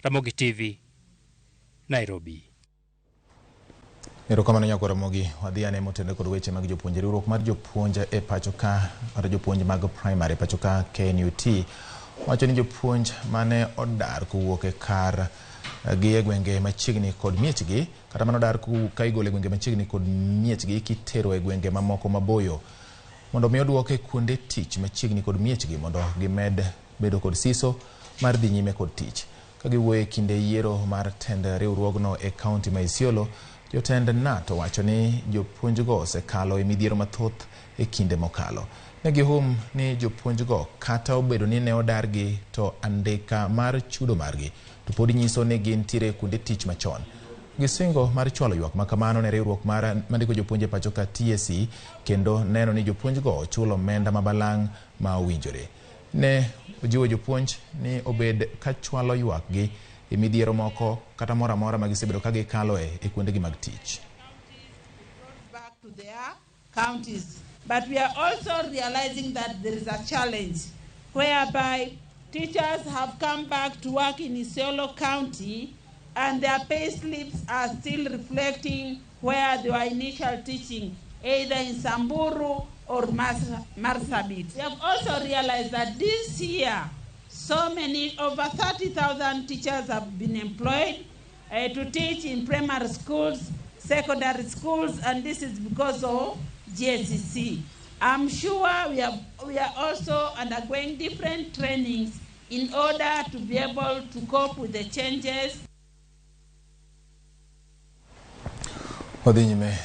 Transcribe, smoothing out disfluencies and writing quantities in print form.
Ramogi TV, Nairobi. Erokamano nyako Ramogi, wadhi ane motenore kod weche mag jopuonj. Riwruok mar jopuonj e pacho ka, kata jopuonj mag primary e pacho ka KNUT, wacho ni jopuonj mane odar kowuok e kar gi e gwenge machiegni kod miechgi, kata mane odar ka igolo e gwenge machiegni kod miechgi kitero e gwenge mamoko maboyo, mondo mi oduok e kuonde tich machiegni kod miechgi mondo gimed bedo kod siso mar dhi nyime kod tich. Ka giwuoyo e kinde yiero mar tend riwruogno e kaunti ma Isiolo, jotend KNUT owacho ni jopuonjgo osekalo e midhiero mathoth e kinde mokalo. Ne gihum ni jopuonjgo kata obedo ni ne odargi to andika mar chudo margi to pod nyiso ni gintiere kuonde tich machon. Gisingo mar chwalo ywak makamano ne riwruok mar mandiko jopuonj e pacho ka TSC kendo neno ni jopuonjgo ochulo omenda mabalang' ma owinjore. Ne ojiwo jopuonj ni obed ka chwalo ywakgi e midhiero moko kata moro amora ma gisebedo ka gikaloe e kuondegi mag tich. Back to their counties. But we are also realizing that there is a challenge whereby teachers have come back to work in Isiolo County and their pay slips are still reflecting where they were initial teaching, either in Samburu or Marsabit. We have also realized that this year, so many, over 30,000 teachers have been employed to teach in primary schools, secondary schools, and this is because of JSC. I'm sure we are also undergoing different trainings in order to be able to cope with the changes. Wadhi nyime.